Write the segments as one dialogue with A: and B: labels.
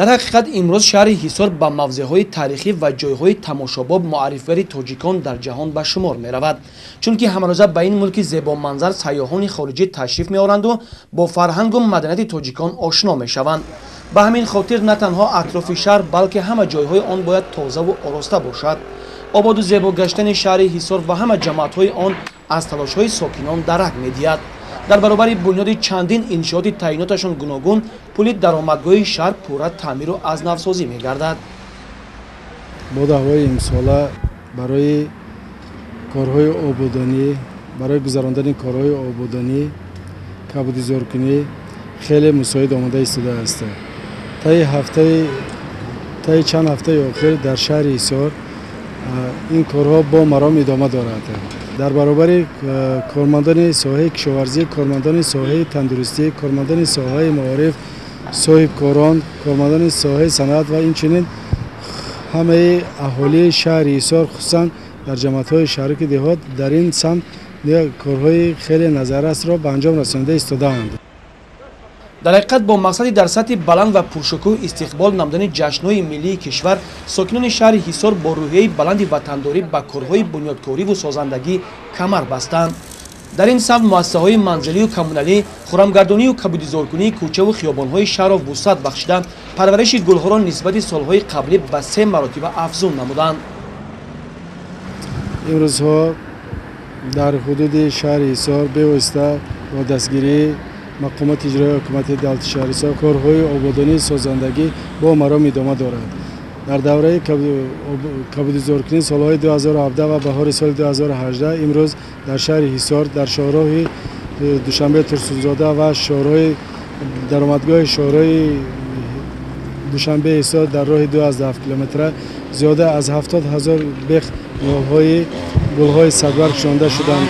A: Дар ҳақиқат, имрӯз шаҳри Ҳисор ба мавзеъҳои таърихӣ ва ҷойҳои тамошобоб муаррифгари тоҷикон дар ҷаҳон ба шумор меравад, чунки ҳамарӯза ба ин мулки зебоманзар сайёҳони хориҷӣ ташриф меоранду бо фарҳангу маданияти тоҷикон ошно мешаванд. Ба ҳамин хотир на танҳо атрофи шаҳр, балки ҳама ҷойҳои он бояд тозаву ороста бошад. Ободу зебо гаштани шаҳри Ҳисор ва ҳама ҷамоатҳои он аз талошҳои сокинон дарак медиҳад. Дар баробари бунёди чандин иншооти таъиноташон гуногун, пули даромадгоҳи шаҳр пурра таъмиру аз навсозӣ мегардад.
B: Боду ҳавои имсола барои корҳои ободонӣ, барои гузарондани корҳои ободонӣ, кабудизоркунӣ хеле мусоид омода истодааст. Таи чанд ҳафтаи охир дар шаҳри Ҳисор ин корҳо бо маром идома дорад. Дар баробари кормандони соҳаи кишоварзӣ, кормандони соҳаи тандурустӣ, кормандони соҳаи маориф, соҳибкорон, кормандони соҳаи саноат ва инчунин ҳамаи аҳолии шаҳри Ҳисор, хусусан дар ҷамоатҳои шаҳраки деҳот, дар ин самт корҳои хеле назаррасро ба анҷом расонида истодаанд.
A: Дар ҳақиқат, бо мақсади дар сатҳи баланд ва пуршукӯҳ истиқбол намудани ҷашнҳои миллии кишвар, сокинони шаҳри Ҳисор бо рӯҳияи баланди ватандорӣ ба корҳои бунёдкориву созандагӣ камар бастанд. Дар ин самт муассисаҳои манзилию коммуналӣ хурамгардонию кабудизоркунии кӯчаву хиёбонҳои шаҳрро вусъат бахшида, парвариши гулҳоро нисбати солҳои қаблӣ ба 3 маротиба афзун намуданд.
B: Имрӯзҳо дар ҳудуди шаҳри Ҳисор бевосита бо дастгирии мақомоти иҷроии ҳукумати давлати шаҳри Ҳисор корҳои ободонии созандагӣ бо маром идома дорад. Дар давраи кабудизоркунии солҳои 2017 ва баҳори соли 2018 имрӯз дар шаҳри Ҳисор дар шоҳроҳи Душанбе Турсунзода ва шоҳроҳи даромадгоҳи шоҳроҳи Душанбе Ҳисор дар роҳи 2,7 километра зиёда аз 70 ҳазор бех ниҳолҳои гулҳои садбарг шинонда шуданд.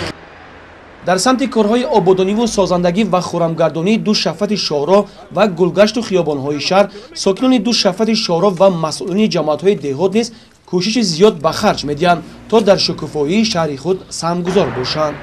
A: Дар самти корҳои ободониву созандагӣ ва хурамгардонии ду шафати шоҳроҳ ва гулгашту хиёбонҳои шаҳр, сокинони ду шафати шоҳроҳ ва масъулини ҷамоатҳои деҳот низ кӯшиши зиёд ба харҷ медиҳанд, то дар шукуфоии шаҳри худ саҳмгузор бошанд.